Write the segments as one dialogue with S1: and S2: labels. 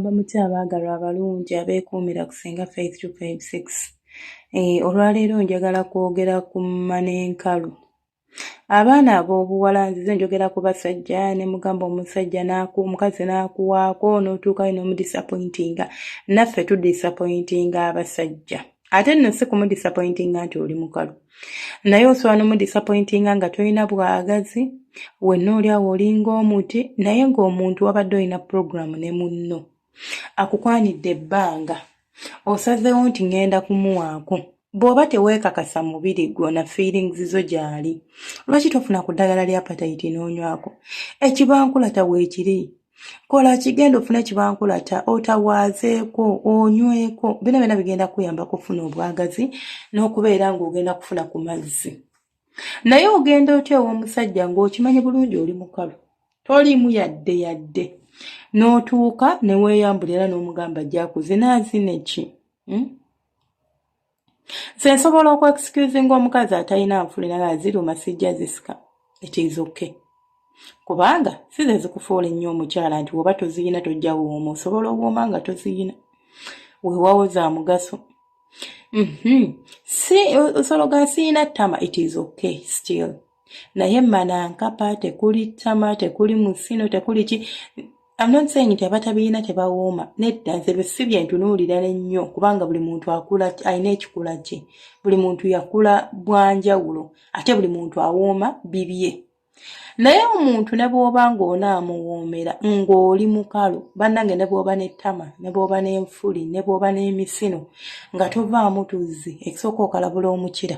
S1: Mugamba mutya abaagalwa abalungi abeekuumira ku Ssenga Faith 256? Olwaleero njagala kwogera ku mmana enkalu. Abaana ab'obuwala, nzize njogera ku basajja ne mugamba omusajja omukazi n'akuwaako n'otuukayo n'omudisappointinga. Naffe tudisappointinga abasajja. Ate nno si kumudisappointinga nti oli mukalu, naye osobola n'omudisappointinga nga tolina bwagazi, wenna oli awo olinga omuti, naye ng'omuntu wabadde olina pulogulaamu ne munno akukwanidde ebbanga, osazeewo nti ŋŋenda kumuwaako. Bw'oba teweekakasa mubiri gwo na feelings zo gy'ali, lwaki tofuna ku ddagala lya appetite n'onywako? Ekibankulata weekiri. Kola kigenda ofune ekibankulata, otawaazeeko, onyweko. Byonna byonna bigenda kukuyamba okufuna obwagazi n'okubeera ng'ogenda kufuna ku mazzi. Naye ogenda otya ew'omusajja ng'okimanyi bulungi oli mukalu, toliimu yadde yadde, n'otuuka ne weeyambula era n'omugamba ajja akuzina azine ki? Nze nsobola oku-excusinga omukazi atalina nfuli naye aziruma, sijja zisika, it is okay, kubanga si ze zikufuula ennyo omukyala nti bw'oba toziyina tojja wooma. Osobola owooma nga toziyina, weewaawo za mugaso. Si osologa siyina ttama, it is okay still, naye mmana nkapa, tekuli ttama, tekuli musino, tekuli ki. I'm not saying nti abatabiyina tebawooma, nedda. Nze si bye ntunuulira ennyo, kubanga buli muntu akula alina ekikula kye, buli muntu yakula bwanjawulo, ate buli muntu awooma bibye. Naye omuntu ne bw'oba ng'onaamuwoomera ng'oli mukalu, bannange, ne bw'oba n'ettama, ne bw'oba n'enfuli, ne bw'oba n'emisino, nga tovaamu tuzzi, ekisooka okalabula omukira.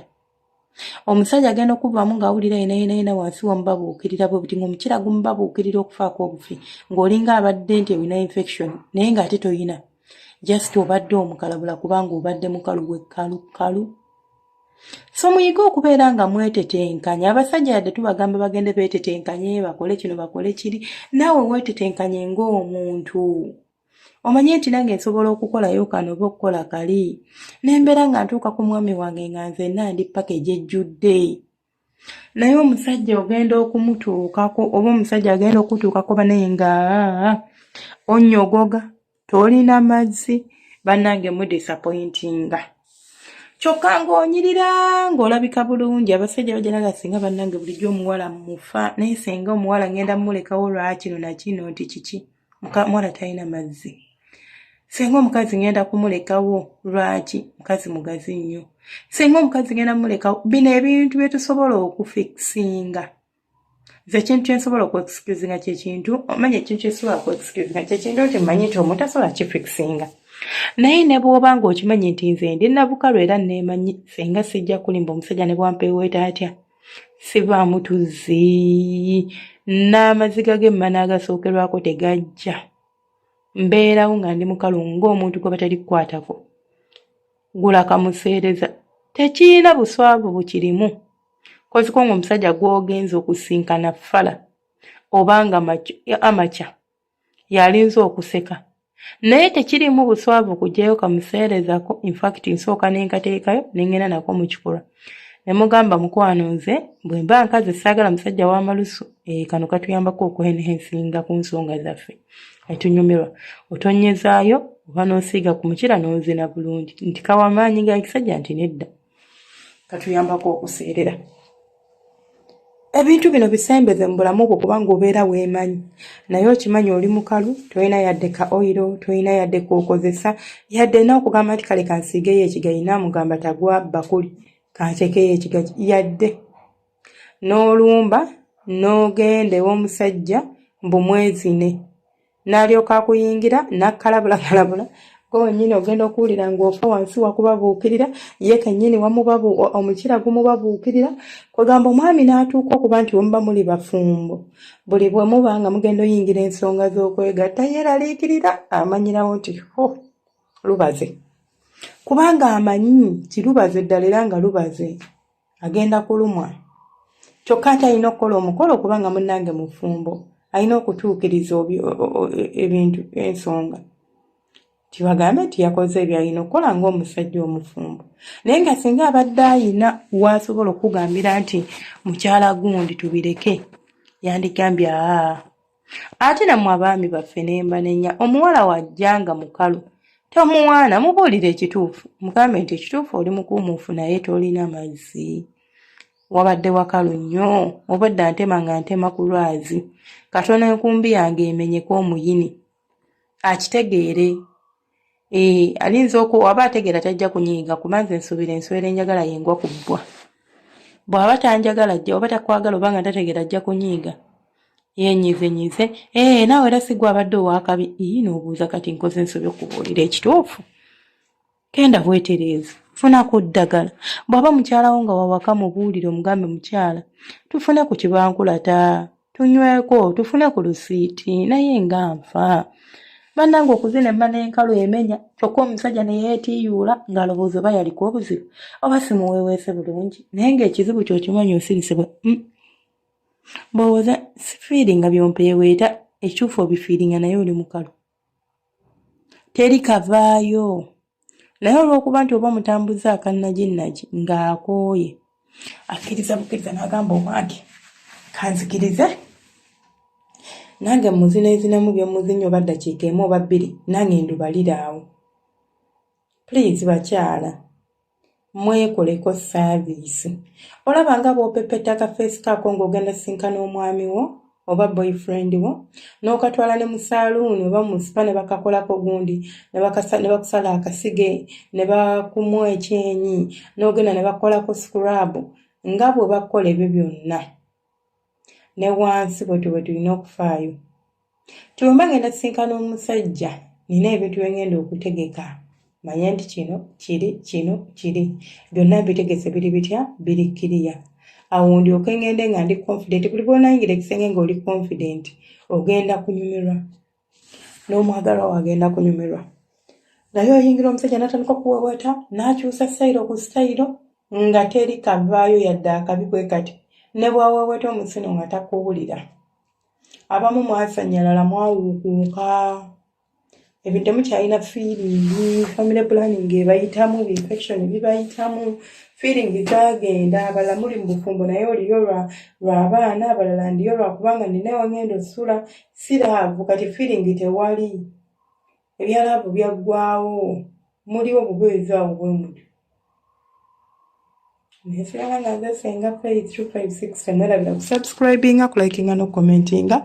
S1: Omusajja agenda okuvaamu ng'awulira yena yena yena wansi wamubabuukirira bwe buti, ng'omukira gumubabuukirira okufaako obufi, ng'olinga abadde nti olina infection, naye ng'ate toyina, just obadde omukalabula kubanga obadde mukalu bwekkalukalu. So muyige okubeera nga mwetetenkanya. Abasajja yadde tubagamba bagende beetetenkanye, bakole kino, bakole kiri, naawe weetetenkanye ng'omuntu, omanye nti nange nsobola okukolayo kano oba okukola kali, nembeera nga ntuuka ku mwami wange nga nzenna ndi package ejjudde. Naye omusajja ogenda okumutuukako oba omusajja agenda okutuukako banaye nga onnyogoga, tolina mazzi, bannange mudisappointinga. Kyokka ng'onyirira, ng'olabika bulungi, abasajja bajalaga singa bannange bulijjo omuwala mufa, naye singa omuwala ngenda mumulekawo lwakino nakino, nti kiki, muwala talina mazzi. Singa omukazi ngenda kumulekawo lwaki, mukazi mugazi nnyo. Singa omukazi ngenda mumulekawo. Bino ebintu bye tusobola okufixinga. Nze ekintu kyensobola okuexcusinga kyekintu, omanya ekintu kyesobola okuexcusinga kyekintu nti mmanyi nti omuntu asobola kifixinga. Naye ne bw'oba ng'okimanyi nti nze ndi nabukalu era neemanyi, singa sijja kulimba, omusajja ne bwampeeweeta atya, sivaamu tuzzi, n'amaziga g'emmana agasookerwako tegajja, mbeerawo nga ndi mukalu ng'omuntu gwe batali kukwatako. Gula kamuseereza, tekiyina buswavu bukirimu, koziko ng'omusajja gw'ogenza okusinkana fala oba nga amakya yalinze okuseka, naye tekirimu buswavu kugyayo kamuseerezako. Infact nsooka nenkateekayo nengenda nako mu kikolwa ne mugamba, "Mukwano, nze bwe mba nkazi saagala musajja w'amalusu. Kano katuyambako okwenhensinga ku nsonga zaffe etunyumirwa." Otonyezaayo oba n'osiiga ku mukira n'ozina bulungi nti kawa maanyi ga kisajja, nti nedda, katuyambako okuseerera. Ebintu bino bisembeze mu bulamu bwo, kubanga obeera weemanyi, naye okimanyi oli mukalu, tolina yadde ka oil, tolina yadde k'okozesa, yadde n'okugamba nti kale kansiigeyo ekigayi, naamugamba tagwa bakuli, kanteekeyo ekigaji, yadde n'olumba n'ogenda ew'omusajja mbu mwezine, n'alyoka akuyingira n'akkalabulakalabula. Gwe wennyini ogenda okuwulira ng'ofa wansi wakubabuukirira, ye kennyini omukira gumubabuukirira. Kwegamba omwami n'atuuka okuba nti wemuba muli bafumbo, buli bwe muba nga mugenda oyingira ensonga z'okwegatta, yeeraliikirira, amanyirawo nti ho lubaze, kubanga amanyi nti lubaze ddala era nga lubaze agenda kulumwa. Kyokka ate alina okukola omukolo, kubanga munnange mufumbo, alina okutuukiriza ebintu, ensonga tibagambe nti yakoze ebyalina okukola ng'omusajja omufumbo. Naye nga singa abadde ayina waasobola okugambira nti mukyala gundi tubireke, yandigambye aa. Ate nammwe abaami baffe ne mbanenya, omuwala wajja nga mukalu tomuwaana, mubuulire ekituufu, mugambe nti ekituufu oli mukuumuufu naye tolina mazzi, wabadde wakalu nnyo, obwedda ntema nga ntema ku lwazi, katono enkumbi yange emenyeke omuyini, akitegeere. Eh, alinza oku aba ategeera tajja kunyiiga kuba nze nsuubira ensowera enjagala yengwa ku bbwa. Bw'aba tanjagala ajja oba takwagala oba nga tategeera ajja kunyiiga. Yenyizenyize, eh, naawe era si gwe abadde ow'akabi. Ii, n'obuuza kati nkoze ensobi okubuulira ekituufu. Genda bwetereeze, funa ku ddagala. Bw'aba mukyala wo nga wawaka mubuulire omugambe mukyala tufune ku kibankulata. Tunyweko tufune ku lusiiti naye nga nfa. Bannange okuzina emmana enkalu emenya kyokka omusajja ne yeetiiyuula ng'alowooza oba yaliko obuzibu oba simuweeweese bulungi naye ng'ekizibu ky'okimanyi osirise bwe mm. Bw'owoza sifiiringa by'ompeeweeta ekituufu obifiiringa naye oli mukalu. Teri kavaayo. Naye olw'okuba nti oba omutambuza akannaginnagi ng'akooye akkiriza bukkiriza n'agamba owange kanzikirize nange muzineezinamu bye muzinye oba ddakiika emu oba bbiri nange ndubalire awo. Please bakyala mwekoleko saaviisi. Olaba nga bw'opepeta akafeesi kaako ng'ogenda sinkana omwami wo oba boyfriend wo n'okatwala ne mu saaluuni oba mu sipa ne bakakolako gundi ne bakusala akasige ne bakumwa ekyenyi n'ogenda ne bakolako scrub nga bwe bakola ebyo byonna ne wansi bwetyo bwe tulina okufaayo. Nti bwe mba ngenda sisinkana omusajja nina ebintu bye ngenda okutegeka manye nti kino kiri kino kiri byonna mbitegese biri bitya biri kiriya awo ndyoke ngende nga ndi confident buli bwonayingira ekisenge ng'oli confident ogenda kunyumirwa n'omwagalwa wo agenda kunyumirwa naye oyingira omusajja n'atandika okuweweeta n'akyusa sitayiro ku sitayiro nga teri kavaayo yadde akabi bwe kati ne bw'aweweeta omusino nga takuwulira. Abamu mwasanyalala mwawuukuuka ebintu temukyalina fiiringi family planning ebayitamu infection bibayitamu fiiringi zagenda abalala muli mu bufumbo naye oliyo lw'abaana abalala ndiyo lwakubanga nina wengenda osula si laavu kati fiiringi tewali ebya laavu byaggwawo muliwo bubeezi awo bwe mutyo. Nesigala nga nze Ssenga Faith 256 temwerabira kusubscribinga, kulikinga n'okukomentinga.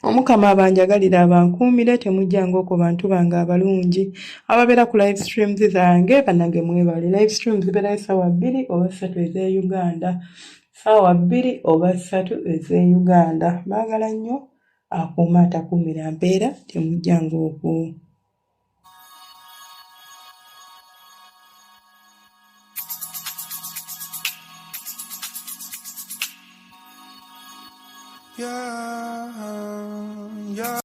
S1: Omukama abanjagalire abankuumire temujjanga okwo bantu bange abalungi ababeera ku live streams zange bannange mwebale. Live streams zibeerayo ssaawa bbiri oba ssatu ez'e Uganda, ssaawa bbiri oba ssatu ez'e Uganda. Mbaagala nnyo, akuuma atakuumira mpeera temujjanga okwo.
S2: Yeah, yeah.